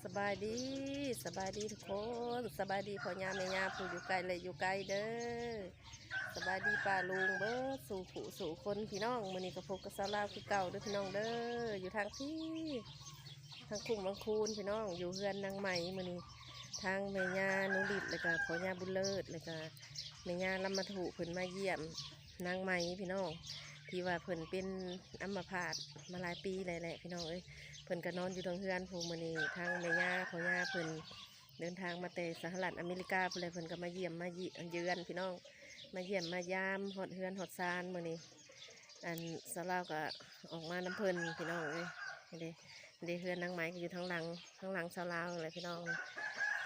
ສະບາຍດີ ສະບາຍດີທຸກຄົນ ສະບາຍດີພໍ່ຍ່າແມ່ຍ່າຜູ້ຢູ່ໃກ້ ແລະ ຢູ່ໄກເດີ. ສະບາຍດີປ້າລຸງເບິດສູ່ຜູ້ສູ່ຄົນພີ່ນ້ອງ. ມື້ນີ້ກໍພົບກັບສາວລາວຄືເກົ່າເດີພີ່ນ້ອງເດີ ຢູ່ທາງພີ້ ທາງຄຸ້ມວັງຄູນພີ່ນ້ອງ ຢູ່ເຮືອນນາງໄໝ. ມື້ນີ້ທາງແມ່ຍ່າໜູລິດ ແລ້ວກໍພໍ່ຍ່າບຸນເລີດ ແລ້ວກໍແມ່ຍ່າລຳມະທຸ ເພິ່ນມາຢ້ຽມນາງໄໝພີ່ນ້ອງ ທີ່ວ່າເພິ່ນເປັນອຳມະພາດມາຫຼາຍປີແລ້ວແຫຼະພີ່ນ້ອງເອີຍ. ເພິ່ນກໍນອນຢູ່ເທິງເຮືອນພຸ້ນ. ມື້ນີ້ທາງແມ່ຍ່າພໍ່ຍ່າເພິ່ນເດີນທາງມາແຕ່ສະຫະລັດອາເມລິກາພຸ້ນແຫຼະ ເພິ່ນກໍມາຢ້ຽມມາຢ້ຽມເຢືອນພີ່ນ້ອງ ມາຢ້ຽມມາຢາມ ຮອດເຮືອນຮອດຊານ. ມື້ນີ້ ອັນ ສາວລາວກໍອອກມານຳເພິ່ນພີ່ນ້ອງເອີຍ. ນີ້ເດ້ ນີ້ເດ້ ເຮືອນນາງໄໝກໍຢູ່ທາງຫຼັງ ທາງຫຼັງສາວລາວແຫຼະພີ່ນ້ອງ.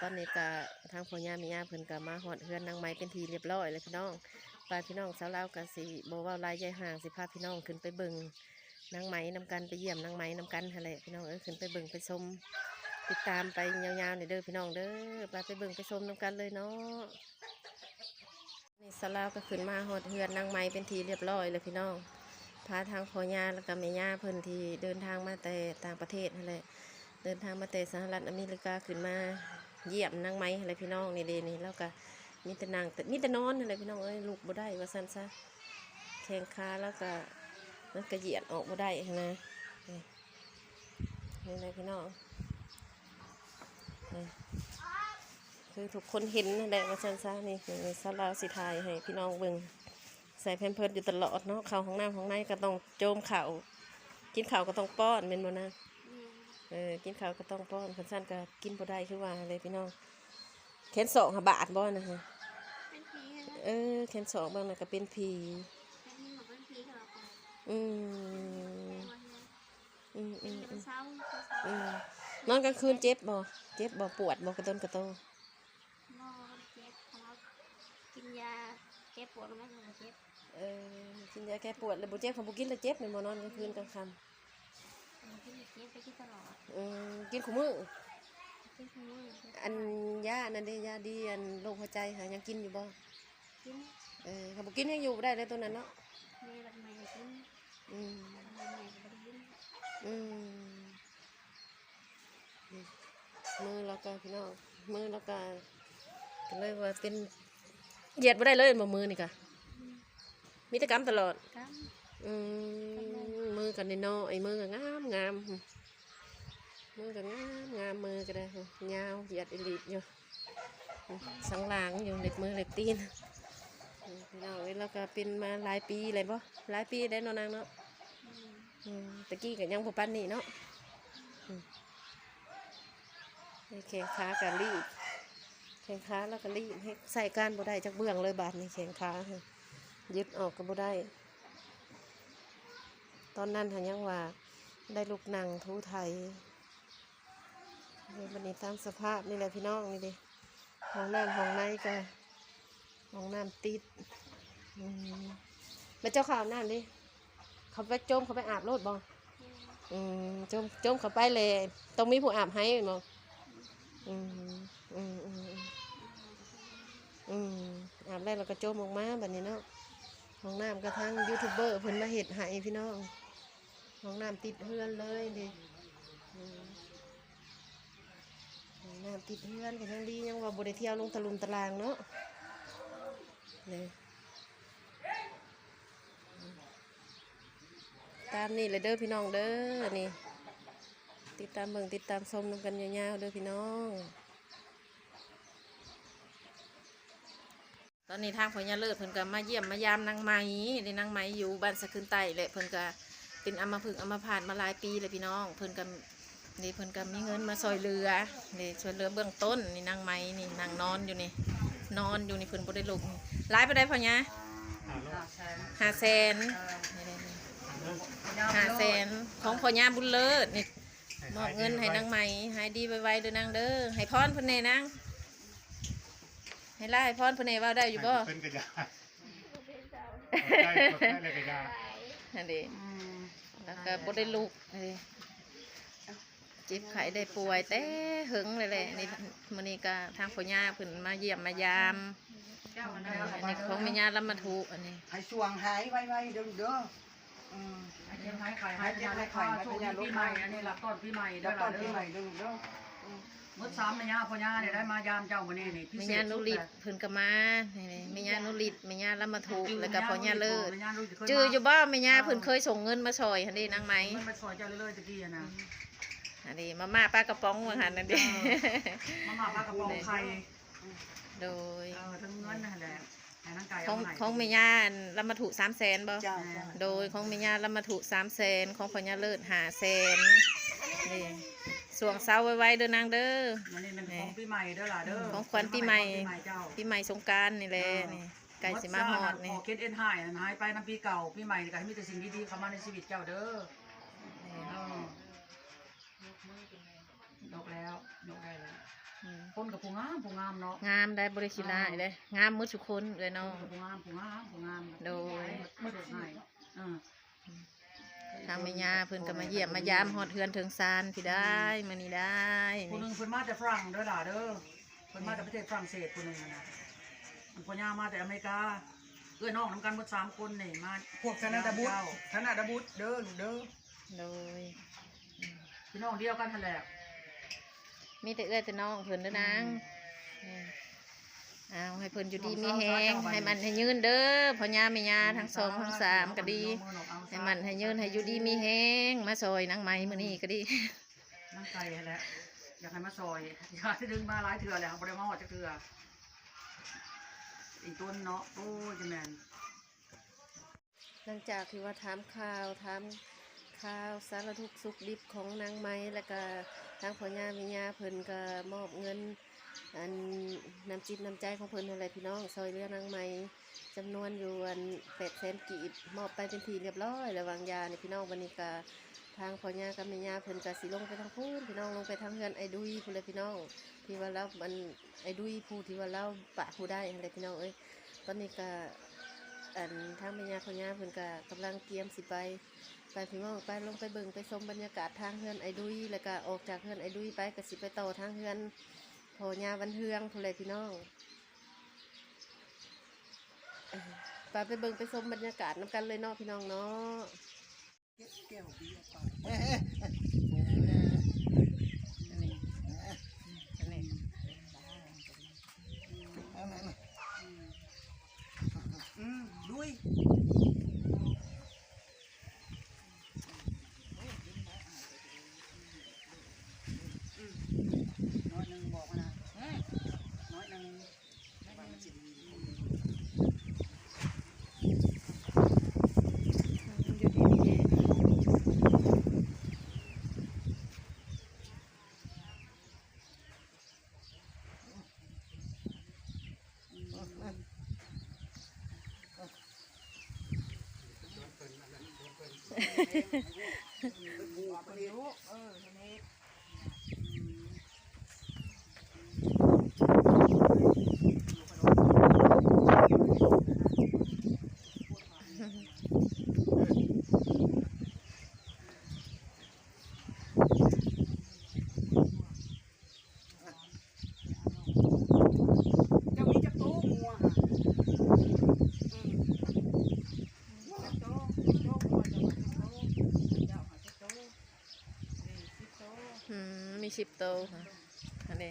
ຕອນນີ້ກໍທາງພໍ່ຍ່າແມ່ຍ່າເພິ່ນກໍມາຮອດເຮືອນນາງໄໝເປັນທີ່ລຽບຮ້ອຍແລ້ວພີ່ນ້ອງ. ໄປພີ່ນ້ອງ ສາວລາວກໍຊິບໍ່ເວົ້າຫຼາຍຢາຍຫ່າງ ຊິພາພີ່ນ້ອງຂຶ້ນໄປເບິ່ງນາງໄໝນຳກັນ ໄປຢ້ຽມນາງໄໝນຳກັນຫັ້ນແຫຼະພີ່ນ້ອງເອີຍ. ຂຶ້ນໄປເບິ່ງໄປຊົມ ຕິດຕາມໄປຍາວໆນີ້ເດີພີ່ນ້ອງເດີ. ໄປ ໄປເບິ່ງໄປຊົມນຳກັນເລີຍເນາະ. ນີ້ສາວລາວກໍຂຶ້ນມາຮອດເຮືອນນາງໄໝເປັນທີ່ລຽບຮ້ອຍແລ້ວພີ່ນ້ອງ. ພາທາງພໍ່ຍ່າ ແລ້ວກໍແມ່ຍ່າເພິ່ນທີ່ເດີນທາງມາແຕ່ຕ່າງປະເທດຫັ້ນແຫຼະ ເດີນທາງມາແຕ່ສະຫະລັດອາເມລິກາ ຂຶ້ນມາຢ້ຽມນາງໄໝຫັ້ນແຫຼະພີ່ນ້ອງ. ນີ້ເດ້ ນີ້ລາວກໍມີແຕ່ນັ່ງ ມີແຕ່ນອນຫັ້ນແຫຼະພີ່ນ້ອງເອີຍ ລຸກບໍ່ໄດ້ວ່າຊັ້ນຊະ. ແຂ້ງຂາລາວກໍ ມັນກໍຢຽດອອກບໍ່ໄດ້ຫັ້ນນະ. ນີ້ ນີ້ແຫຼະພີ່ນ້ອງ ນີ້ ຄືທຸກຄົນເຫັນຫັ້ນແຫຼະວ່າຊັ້ນຊະ. ນີ້ ນີ້ ສາວລາວຊິຖ່າຍໃຫ້ພີ່ນ້ອງເບິ່ງ ໃສ່ແພມເພີດຢູ່ຕະຫຼອດເນາະ. ເຂົ້າຫ້ອງນ້ຳຫ້ອງໃນກໍຕ້ອງໂຈມເຂົ້າ ກິນເຂົ້າກໍຕ້ອງປ້ອນແມ່ນບໍ່ນາງ? ແມ່ນ. ເອີ ກິນເຂົ້າກໍຕ້ອງປ້ອນ ຄັນຊັ້ນກໍກິນບໍ່ໄດ້ຄືວ່າແຫຼະພີ່ນ້ອງ. ແຂນສອງຫາບາດບໍ່ນະ? ເປັນຜີຫັ້ນແຫຼະ. ເອີ ແຂນສອງເບິ່ງນັ້ນກໍເປັນຜີ. ເປັນ ເປັນຜີກໍອອກໄປ. ອືມ ແມ່ນບໍ່ເຫັນ? ອືມ ເປັນ ອືມ ແລ້ວມັນເຊົາ ອືມ. ນອນກາງຄືນເຈັບບໍ່? ເຈັບບໍ່? ປວດບໍ່ ກະຕົນກະໂຕ? ບໍ່ ບໍ່ໄດ້ເຈັບ ເພາະວ່າກິນຢາແກ້ປວດແລ້ວມັນກໍບໍ່ເຈັບ. ເອີ ກິນຢາແກ້ປວດແລ້ວບໍ່ເຈັບ ຄັນບໍ່ກິນແລ້ວເຈັບແມ່ນບໍ່? ນອນກາງຄືນກາງຄ່ຳ ບໍ່ກິນແລ້ວເຈັບ ໄປກິນຕະຫຼອດ. ອືມ ກິນຄູ່ມື້? ກິນຄູ່ມື້. ອັນຢາອັນນັ້ນເດ້ ຢາດີອັນໂລກຫົວໃຈຫາຍັງກິນຢູ່ບໍ່? ກິນ. ເອີ ຄັນບໍ່ກິນຍັງຢູ່ບໍ່ໄດ້ເລີຍໂຕນັ້ນເນາະ. ແມ່ບັດໃໝ່ກໍກິນ. ອືມ ບັດໃໝ່ກໍບໍ່ໄດ້ກິນ. ອືມ ມືລາວກໍພີ່ນ້ອງ ມືລາວກໍ ກໍເລີຍວ່າເປັນ ຢຽດບໍ່ໄດ້ເລີຍແມ່ນບໍ່ ມືນີ້ກະ? ອືມ ມີແຕ່ກຳຕະຫຼອດ. ກຳ. ອືມ ມືກໍນ້ອຍໆ ມືກໍງາມໆ ມືກໍງາມໆ ມືກໍໄດ້ຍາວ ຢຽດອີ່ຫຼີຢູ່. ສັນຫຼາງຢູ່ ເລັບມືເລັບຕີນ. ອືມ ພີ່ນ້ອງເອີຍ ລາວກໍເປັນມາຫຼາຍປີແລ້ວບໍ່? ຫຼາຍປີແລ້ວເນາະນາງເນາະ. ອືມ ອືມ ແຕ່ກີ້ກໍຍັງບໍ່ປານນີ້ເນາະ. ອືມ ແຂ້ງຂາກໍລີບ ແຂ້ງຂາລາວກໍລີບ ເຮັດໃຊ້ການບໍ່ໄດ້ຈັກເບື້ອງເລີຍ. ບາດນີ້ແຂ້ງຂາຫະ ຍຶດອອກກໍບໍ່ໄດ້. ຕອນນັ້ນຫາຍັງວ່າໄດ້ລຸກນັ່ງຖູໄຖ. ເອີ ບັດນີ້ຕາມສະພາບນີ້ແຫຼະພີ່ນ້ອງ. ນີ້ເດ້ ຫ້ອງນ້ຳຫ້ອງໃນກໍ ຫ້ອງນ້ຳຕິດ. ອືມ ແລ້ວເຈົ້າເຂົ້າອາບນ້ຳເດ້? ເຂົ້າໄປ ໂຈມເຂົ້າໄປອາບໂລດບໍ່? ອືມ ໂຈມ ໂຈມເຂົ້າໄປແລ້ວຕ້ອງມີຜູ້ອາບໃຫ້ແມ່ນບໍ່? ອືມ ອືມ ອືມ ອືມ ອືມ ອາບແລ້ວ ແລ້ວກໍໂຈມອອກມາບັດນີ້ເນາະ. ຫ້ອງນ້ຳກໍທາງຢູທູບເບີເພິ່ນມາເຮັດໃຫ້ພີ່ນ້ອງ. ຫ້ອງນ້ຳຕິດເຮືອນເລີຍເດ້. ອືມ ຫ້ອງນ້ຳຕິດເຮືອນກໍຍັງດີ ຍັງວ່າບໍ່ໄດ້ທ່ຽວລົງຕະຫຼຸມຕະລາງເນາະ. ນີ້ ຕາມນີ້ແຫຼະເດີພີ່ນ້ອງເດີ. ນີ້ ຕິດຕາມເບິ່ງຕິດຕາມຊົມນຳກັນຍາວໆເດີພີ່ນ້ອງ. ຕອນນີ້ທາງພໍ່ຍ່າເລີດເພິ່ນກໍມາຢ້ຽມມາຢາມນາງໄໝເດ້. ນາງໄໝຢູ່ບ້ານສະຂືນໃຕ້ແຫຼະ ເພິ່ນກໍເປັນອຳມະພຶກອຳມະພາດມາຫຼາຍປີແລ້ວພີ່ນ້ອງ. ເພິ່ນກໍ ນີ້ ເພິ່ນກໍມີເງິນມາຊ່ອຍເຫຼືອເດ້ ຊ່ວຍເຫຼືອເບື້ອງຕົ້ນ. ນີ້ນາງໄໝນີ້ນັ່ງນອນຢູ່ນີ້ ນອນຢູ່ນີ້ ເພິ່ນບໍ່ໄດ້ລຸກ. ຫຼາຍປານໃດພໍ່ຍ່າ? ຫ້າແສນ. ນີ້ເດ້ ນີ້ ຫ້າແສນ ຂອງພໍ່ຍ່າບຸນເລີດນີ້. ມອບເງິນໃຫ້ນາງໄໝ ຫາຍດີໄວໆເດີນາງເດີ. ໃຫ້ພອນເພິ່ນແດ່ນາງ ໃຫ້ລາວໃຫ້ພອນເພິ່ນແດ່ ເວົ້າໄດ້ຢູ່ບໍ່? ເພິ່ນກໍຢາກ ຂອບໃຈ ຂອບໃຈແລ້ວກໍຢາກ ຫັ້ນເດ້. ອືມ ແລ້ວກໍບໍ່ໄດ້ລຸກເດ້ ເຈັບໄຂ້ໄດ້ປ່ວຍແຕ່ເຫິງແລ້ວແຫຼະ. ນີ້ ມື້ນີ້ກໍທາງພໍ່ຍ່າເພິ່ນມາຢ້ຽມມາຢາມ. ອັນນີ້ຂອງແມ່ຍ່າລຳມະທຸ ອັນນີ້ ໃຫ້ຊ່ວງຫາຍໄວໆເດີລູກເດີ. ອືມ ໃຫ້ເຈັບຫາຍໄຂ້ຫາຍ ໃຫ້ເຈັບຫາຍໄຂ້ ໃຫ້ພະຍາດ ຊ່ວງປີໃໝ່ ອັນນີ້ລະ ກ່ອນປີໃໝ່ເດີ ກ່ອນປີໃໝ່ເດີລູກເດີ. ໝົດສາມແມ່ຍ່າພໍ່ຍ່ານີ້ ໄດ້ມາຢາມເຈົ້າມື້ນີ້ນີ້ ພິເສດສຸດແລ້ວ. ແມ່ຍ່ານຸລິດເພິ່ນກໍມາ ນີ້ໆ ແມ່ຍ່ານຸລິດ ແມ່ຍ່າລຳມະທຸ ແລ້ວກໍພໍ່ຍ່າເລີດ. ຈື່ຢູ່ບໍ່ ແມ່ຍ່າເພິ່ນເຄີຍສົ່ງເງິນມາຊ່ອຍຫັ້ນເດ້ ນາງໄມ ເງິນມາຊ່ອຍເຈົ້າເລີຍໆ ຕະກີ້ຫັ້ນນະ. ອັນນີ້ມາມ່າປາກະປ໋ອງວ່າຫັ້ນນັ້ນເດ້ ມາມ່າປາກະປ໋ອງໄຂ່. ໂດຍ ເອີ ເຖິງເງິນຫັ້ນແຫຼະ ຂອງ ຂອງແມ່ຍ່າລຳມະທຸສາມແສນບໍ່? ເຈົ້າ ໂດຍ ຂອງແມ່ຍ່າລຳມະທຸສາມແສນ ຂອງພໍ່ຍ່າເລີດຫ້າແສນ. ນີ້ ຊ່ວງເຊົາໄວໆເດີນາງເດີ. ອັນນີ້ແມ່ນຂອງປີໃໝ່ເດີຫຼ້າເດີ ຂອງຂວັນປີໃໝ່ ປີໃໝ່ເຈົ້າ ປີໃໝ່ສົງການນີ້ແຫຼະ. ນີ້ໃກ້ຊິມາຮອດນີ້ ເອີ ຂໍເຄັດເອັນຫາຍຫັ້ນ ຫາຍໄປນຳປີເກົ່າ ປີໃໝ່ນີ້ກໍໃຫ້ມີແຕ່ສິ່ງດີໆເຂົ້າມາໃນຊີວິດເຈົ້າເດີ. ນີ້ ເອີ ຍົກແລ້ວ ຍົກໄດ້ແລ້ວ. ອືມ ຄົນກໍຜູ້ງາມ ຜູ້ງາມເນາະ ງາມໄດ໋ ບໍ່ໄດ້ຂີ້ຮ້າຍເດ້ ງາມໝົດທຸກຄົນເອື້ອຍນ້ອງ ຄົນກໍຜູ້ງາມ ຜູ້ງາມ ຜູ້ງາມ. ໂດຍ ມາສົ່ງໃຫ້ ເອີ ທາງແມ່ຍ່າເພິ່ນກໍມາຢ້ຽມມາຢາມຮອດເຮືອນເຖິງຊານພີ້ໄດ໋ ອືມ ມື້ນີ້ໄດ໋. ຜູ້ໜຶ່ງເພິ່ນມາແຕ່ຝຣັ່ງເດີຫຼ້າເດີ ເພິ່ນມາແຕ່ປະເທດຝຣັ່ງເສດ ຜູ້ໜຶ່ງຫັ້ນນະ. ອັນພໍ່ຍ່າມາແຕ່ອາເມລິກາ ເອື້ອຍນ້ອງນຳກັນໝົດສາມຄົນນີ້ ມາ ພວກທະນາດາບຸດ ທະນາດາບຸດເດີລູກເດີ. ໂດຍ ພີ່ນ້ອງດຽວກັນຫັ້ນແຫຼະ ມີແຕ່ເອື້ອຍແຕ່ນ້ອງເພິ່ນເດີນາງ. ອືມ ເອົາ ໃຫ້ເພິ່ນຢູ່ດີມີແຮງ ໃຫ້ໝັ້ນໃຫ້ຍືນເດີ ພໍ່ຍ່າແມ່ຍ່າທັງສອງທັງສາມກໍດີ ໃຫ້ໝັ້ນໃຫ້ຍືນ ໃຫ້ຢູ່ດີມີແຮງ ມາຊ່ອຍນາງໄມມື້ນີ້ກໍດີ. ນາງໄກ່ຫັ້ນແຫຼະ ຢາກໃຫ້ມາຊ່ອຍ ຢາກໄດ້ດຶງມາຫຼາຍເທື່ອແລ້ວ ບໍ່ໄດ້ມາຮອດຈັກເທື່ອ ອີ່ຕົນເນາະ. ໂອ້ຍ ຈະແມ່ນ ຫຼັງຈາກທີ່ວ່າຖາມຂ່າວ ຖາມຂ່າວສາລະທຸກສຸກດິບຂອງນາງໄມ ແລ້ວກະທາງພໍ່ຍ່າແມ່ຍ່າເພິ່ນກະມອບເງິນ ອັນ ນ້ຳຈິດນ້ຳໃຈຂອງເພິ່ນຫັ້ນແຫຼະພີ່ນ້ອງ ຊ່ອຍເຫຼືອນາງໄມ ຈຳນວນຢູ່ອັນແປດແສນກີບ ມອບໄປເປັນທີ່ລຽບຮ້ອຍແລ້ວວາງຢານີ້ພີ່ນ້ອງ. ບັດນີ້ກະທາງພໍ່ຍ່າກັບແມ່ຍ່າເພິ່ນກະຊິລົງໄປທາງພຸ້ນພີ່ນ້ອງ ລົງໄປທາງເຮືອນອ້າຍດຸຍພຸ້ນແຫຼະພີ່ນ້ອງ ທີ່ວ່າລາວ ອັນ ອ້າຍດຸຍຜູ້ທີ່ວ່າລາວປະຜູ້ໄດ້ຫັ້ນແຫຼະພີ່ນ້ອງເອີຍ. ຕອນນີ້ກະ ອັນ ທາງແມ່ຍ່າພໍ່ຍ່າເພິ່ນກະກຳລັງກຽມຊິໄປ ໄປພີ່ນ້ອງ ໄປ ລົງໄປເບິ່ງໄປຊົມບັນຍາກາດທາງເຮືອນອ້າຍດຸຍ ແລ້ວກະອອກຈາກເຮືອນອ້າຍດຸຍໄປກະຊິໄປຕໍ່ທາງເຮືອນພໍ່ຍ່າວັນເຮືອງພຸ້ນແຫຼະພີ່ນ້ອງ. ໄປ ໄປເບິ່ງໄປຊົມບັນຍາກາດນຳກັນເລີຍເນາະພີ່ນ້ອງເນາະ. ອັນນີ້ ອັນນີ້ ອືມ ລຸຍ. ອືມ ໜ້ອຍໜຶ່ງບອກຫັ້ນນະ ໜ້ອຍໜຶ່ງ ເຈົ້າມີຈັກໂຕງົວຫັ້ນ? ອືມ ຈັກໂຕ? ໂຕງົວເຈົ້າວ່າຈັກໂຕ? ເຈົ້າຫາຈັກໂຕ? ນີ້ສິບໂຕ. ອືມ ມີສິບໂຕ. ຫັ້ນເດ້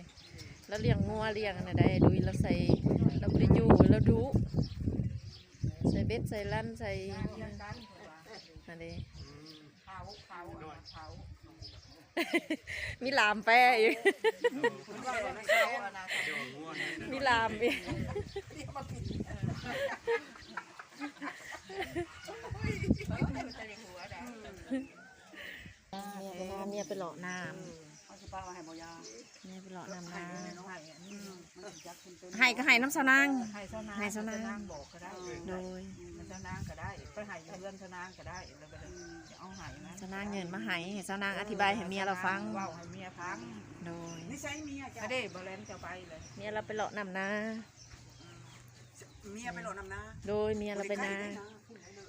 ລາວລ້ຽງງົວລ້ຽງອັນນັ້ນໄດ໋ ດຸຍລາວໃສ່ ລາວບໍ່ໄດ້ຢູ່ ລາວດຸ ໃສ່ເບັດໃສ່ລັນໃສ່ ຫັ້ນເດ້ ເຂົາ ເຂົາ ເຂົາ ມີຫຼາມແປອີກ ມີຫຼາມອີກ. ເມຍໄປນາ ເມຍໄປເລາະນ້ຳ ເຮົາຊິປະໄວ້ໃຫ້ບໍ່ຍາ ເມຍໄປເລາະນ້ຳນາ ໃຫ້ ໃຫ້ ໃຫ້ ມັນຊິຈັກຂຶ້ນເປັນ ໃຫ້ກໍໃຫ້ນຳຊາວນາງ ໃຫ້ຊາວນາງ ໃຫ້ຊາວນາງ ຊາວນາງບອກກໍໄດ້ ໂດຍ ໃຫ້ຊາວນາງກໍໄດ້ ໄປໃຫ້ຢູ່ເຮືອນຊາວນາງກໍໄດ້ ແລ້ວກໍໄດ້ ອືມ ຈະເອົາໃຫ້ນະ ຊາວນາງເອີ້ນມາໃຫ້ ໃຫ້ຊາວນາງອະທິບາຍໃຫ້ເມຍລາວຟັງ ເວົ້າໃຫ້ເມຍຟັງ ໂດຍ ນິໄສເມຍເຈົ້າ ເດ້ ບໍ່ແລ່ນເຈົ້າໄປເລີຍ ເມຍລາວໄປເລາະນ້ຳນາ ເມຍໄປເລາະນ້ຳນາ ໂດຍ ເມຍລາວໄປນາ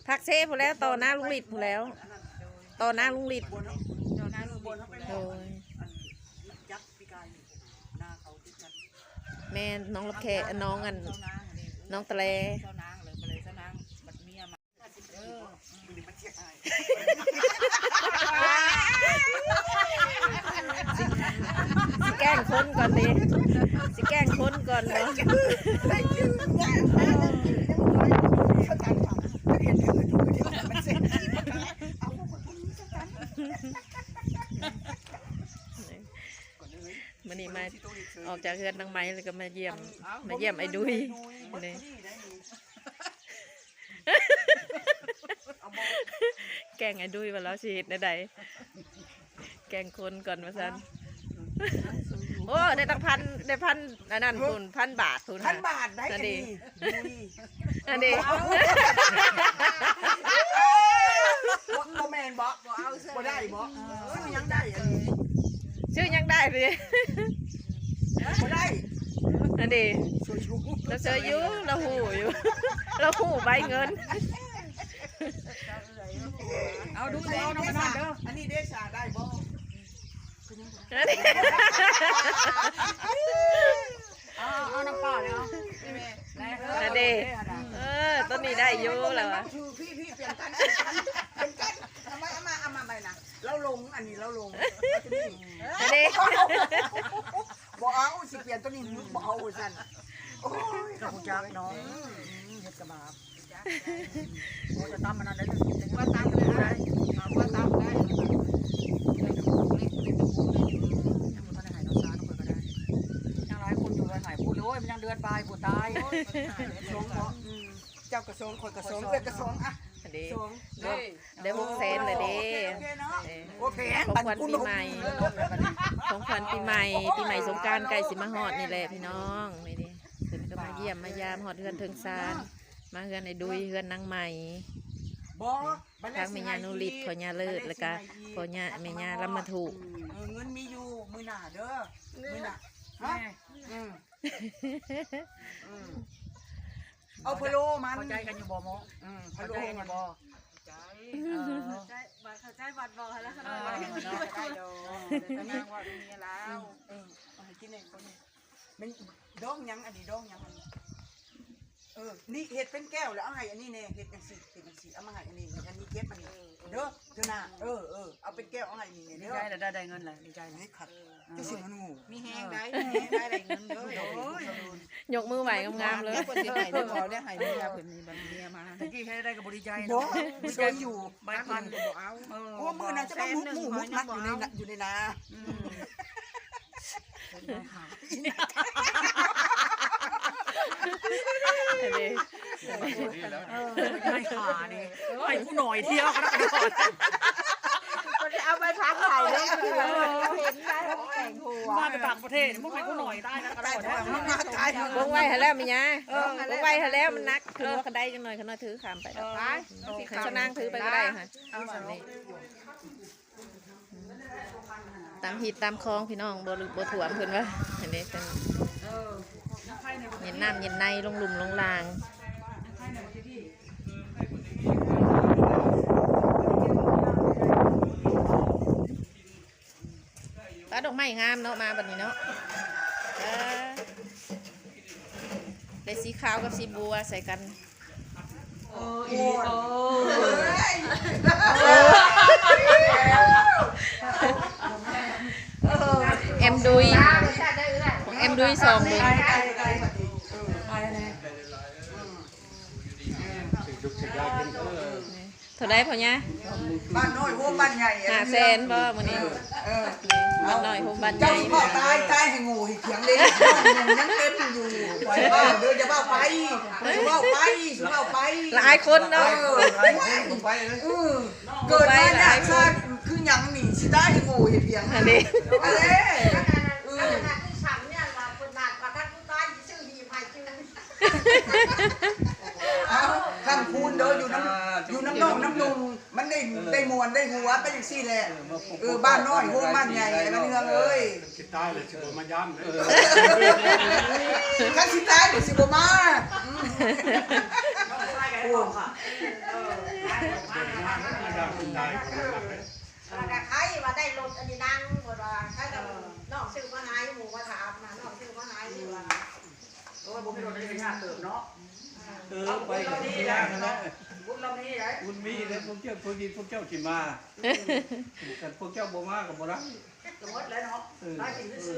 ພັກເຊພຸ້ນແລ້ວ ຕໍ່ນາລຸງລິດພຸ້ນແລ້ວ ຕໍ່ນາລຸງລິດ ບ່ອນເຮົາ ບ່ອນເຮົາໄປເລາະ ໂດຍ ອັນຈັກປີກາຍນີ້ ນາເຂົາຕິດກັນ ແມ່ນ ໜອງລຳແຄ ໜອງອັນ ໜອງຕະແລ ຊາວນາງເລີຍ ບໍ່ເລີຍຊາວນາງ ບັດເມຍມາ ເອີ ມື້ນີ້ມັນຊິຫາຍ ຊິແກ້ ຄົນກ່ອນເດ ຊິແກ້ງຄົນກ່ອນເນາະ. ມື້ນີ້ມາ ອອກຈາກເຮືອນນາງໄມ ແລ້ວກໍມາຢ້ຽມ ມາຢ້ຽມໄອ້ດຸຍນີ້. ແກ້ງໄອ້ດຸຍວ່າລາວຊິເຮັດແນວໃດ ແກ້ງຄົນກ່ອນວ່າຊັ້ນ. ໂອ້ ໄດ້ຕັ້ງພັນ ໄດ້ພັນອັນນັ້ນພຸ້ນ ພັນບາດພຸ້ນ. ພັນບາດໄດ້ອັນນີ້ ອັນນີ້ ບໍ່ເອົາ ບໍ່ ບໍ່ແມ່ນບໍ? ບໍ່ເອົາ ບໍ່ໄດ້ບໍ? ຊື້ຫຍັງໄດ້ອັນນີ້ ຊື້ຫຍັງໄດ້ຕິ? ບໍ່ໄດ້ ອັນນີ້ ລາວເຊີຍຢູ່ ລາວຮູ້ຢູ່ ລາວຮູ້ໃບເງິນ. ເອົາດູ ເອົານຳມານອນເດີ ອັນນີ້ເດຊາໄດ້ບໍ? ອັນນີ້ ເອົາ ເອົານຳປ້າເລີຍ ເອົາ ອັນນີ້ ເອີ ຕົວນີ້ໄດ້ຢູ່ແລ້ວວ່າ ຖື ພີ່ ພີ່ ປ່ຽນກັນ ປ່ຽນກັນ ເອົາມາ ເອົາມາ ເອົາມາໃໝ່ນະ ລາວຫຼົງ ອັນນີ້ລາວຫຼົງ ອັນນີ້ ບໍ່ເອົາ ຊິປ່ຽນຕົວນີ້ ບໍ່ເອົາວ່າຊັ້ນ. ໂອ້ຍ ກໍຮູ້ຈັກເນາະ ອືມ ເຮັດກະບາບ ໂອ້ ຈະຕຳອັນນັ້ນໄດ້ ວ່າຕຳໄດ້ ວ່າຕຳໄດ້ ຍັງບໍ່ທັນໄດ້ໃຫ້ນ້ອງຊານ ຂ້ອຍກໍໄດ້ ຍັງຫຼາຍຄົນຢູ່ ໄວ້ໃຫ້ພຸ້ນເລີຍ ໂອ້ຍ ມັນຍັງເດືອນປາຍພຸ້ນ ຕາຍ ໂອ້ຍ ເຈົ້າກໍສອງ ຂ້ອຍກໍສອງ ເອື້ອຍກໍສອງ ອ່ະ ອັນນີ້ ສອງ ໄດ້ຫົກແສນແລ້ວເດ້ ໂອເຄ ໂອເຄເນາະ ເອີ ໂອເຄ ຂອງຂວັນປີໃໝ່ ຂອງຂວັນປີໃໝ່ ປີໃໝ່ສົງການໃກ້ຊິມາຮອດນີ້ແຫຼະພີ່ນ້ອງ ນີ້ເດ້ ເພິ່ນກໍມາຢ້ຽມມາຢາມຮອດເຮືອນເທິງຊານ ມາເຮືອນໄອ້ດຸຍ ເຮືອນນາງໃໝ່ ບໍ່ ທາງແມ່ຍ່ານູລິດ ພໍ່ຍ່າເລີດ ແລ້ວກະພໍ່ຍ່າ ແມ່ຍ່າລຳມະທຸ ເອີ ເງິນມີຢູ່ ມື້ໜ້າເດີ ມື້ໜ້າ ຮະ ອືມ ອືມ ເອົາພະໂລ້ມັນ ເຂົ້າໃຈກັນຢູ່ບໍ່ ໝໍ? ອືມ ເຂົ້າໃຈກັນຢູ່ບໍ່? ເອີ ເຂົ້າໃຈ ບາດເຂົ້າໃຈບາດບໍ່ ແລ້ວ ເອີ ເນາະ ໄດ້ດອກ ແຕ່ນາງວ່າມີລາວ ເອີ ເອົາໃຫ້ກິນເອງຄົນນີ້ ແມ່ນດອງຫຍັງ ອັນນີ້ດອງຫຍັງ ອັນນີ້ ເອີ ນີ້ເຮັດເປັນແກ້ວ ແລ້ວເອົາໃຫ້ອັນນີ້ແດ່ ເຮັດຈັ່ງຊີ້ ເຮັດຈັ່ງຊີ້ ເອົາມາໃຫ້ອັນນີ້ ອັນນີ້ເກັບ ອັນນີ້ເດີ ເທື່ອໜ້າ ເອີ ເອີ ເອົາເປັນແກ້ວ ເອົາໃຫ້ອັນນີ້ແດ່ເດີ ດີໃຈແລ້ວ ໄດ້ ໄດ້ເງິນແລ້ວ ດີໃຈແລ້ວ ເອີ ເຈົ້າຊິມານູ ມີແຮງໄດ໋ ມີແຮງໄດ໋ ໄດ້ເງິນເດີ ໂອ້ຍ ຍົກມືໄຫວ້ງາມໆເລີຍ ເພິ່ນຊິໃຫ້ເດ້ ເຂົາໄດ້ໃຫ້ເມຍເພິ່ນນີ້ ບັດເມຍມາ ຕະກີ້ເຮັດໄດ້ກໍບໍ່ດີໃຈ ບໍ່ ເນາະ ດີໃຈຢູ່ ໃບພັນບໍ່ເອົາ ເອີ ໂອ້ ມື້ນັ້ນຈະມາມຸກໝູ່ມຸກໜັກຢູ່ໃນ ຢູ່ໃນນາ ອືມ ເອີ ເອີ ໃຫ້ຂ້ານີ້ ໃຫ້ຜູ້ໜ້ອຍທ່ຽວ ບໍ່ໄດ້ເອົາໃບພັນໃຫ້ເດ້ ເຫັນໄດ້ແຕ່ງຫົວ ມາແຕ່ຕ່າງປະເທດ ມາໃຫ້ຜູ້ໜ້ອຍຕາຍນະ ເບິ່ງໄວ້ຫັ້ນແຫຼະແມ່ຍ່າ ເອີ ເບິ່ງໄວ້ຫັ້ນແຫຼະ ມັນໜັກ ຂຶ້ນຫົວກະໄດຈັກໜ້ອຍ ຂ້ານ້ອຍຖືຂ້າມໄປ ເອີ ໄປ ໂອເຄ ເຈົ້ານາງຖືໄປກໍໄດ້ ເອົາ ເອົາ ເອົາ ຕາມຮີດຕາມຄອງພີ່ນ້ອງ ບໍ່ລຶກບໍ່ຖ້ວມເພິ່ນວ່າ ເຫັນເດ້ ເປັນ ເອີ ເຢັນນ້ຳເຢັນໃນ ລົງລຸ່ມລົງລາງ ປາດ ດອກໄມ້ງາມເນາະ ມາບັດນີ້ເນາະ ເອີ ໄດ້ສີຂາວກັບສີບົວໃສ່ກັນ ແອມດຸຍ ແອມດຸຍສອງເບິ່ງ ເທົ່າໃດພໍ່ຍ່າ? ບ້ານນ້ອຍໂຮມບ້ານໃຫຍ່ ຫ້າແສນບໍ່ມື້ນີ້? ເອີ ບ້ານນ້ອຍໂຮມບ້ານໃຫຍ່ ເຈົ້າຊິເວົ້າຕາຍ ຕາຍໃຫ້ໂງ່ເຮັດຫຍັງເດ້ ຍັງເຕັມຢູ່ ໄປເວົ້າເດີ ຢ່າເວົ້າໄປ ຊິເວົ້າໄປ ຊິເວົ້າໄປ ຫຼາຍຄົນເນາະ ເອີ ເກີດມາຍາກຊາກຄືຫຍັງນີ້ ຊິຕາຍໃຫ້ໂງ່ເຮັດຫຍັງ ອັນນີ້ ອັນນີ້ ເອີ ເອົ້າ ຄຳຄູນເດີ ຢູ່ນຳ ຢູ່ນຳນ້ອງນຳນຸ່ງ ມັນໄດ້ ເອີ ໄດ້ມ່ວນໄດ້ຫົວໄປຈັ່ງຊີ້ແຫຼະ ເອີ ມາພົບ ເອີ ບ້ານນ້ອຍໂຮມບ້ານໃຫຍ່ ໄອ້ບ້ານເຮືອງເອີຍ ຊິຕາຍແລ້ວຊິບໍ່ມາຢາມເດີ ເອີ ຄັນຊິຕາຍກໍຊິບໍ່ມາ ອືມ ໂອ້ ວ່າໄດ້ລົດອັນນີ້ນາງ ເພິ່ນວ່າ ເອີ ນ້ອງຊື້ມາໃຫ້ ໝູ່ມາຖາມນະ ນ້ອງຊື້ມາໃຫ້ ວ່າ ໂອ້ຍ ບໍ່ມີລົດໄດ້ຍາກເຕີບເນາະ ເອີ ເອີ ໄປກໍຍາກແລ້ວ ບຸນລະມີໄດ໋ ບຸນມີແລ້ວ ພວກເຈົ້າ ພວກນີ້ ພວກເຈົ້າຊິມາ ຄັນພວກເຈົ້າບໍ່ມາກໍບໍ່ໄດ້ ກໍໝົດແລ້ວເນາະ ເອີ ພາກິນຊື່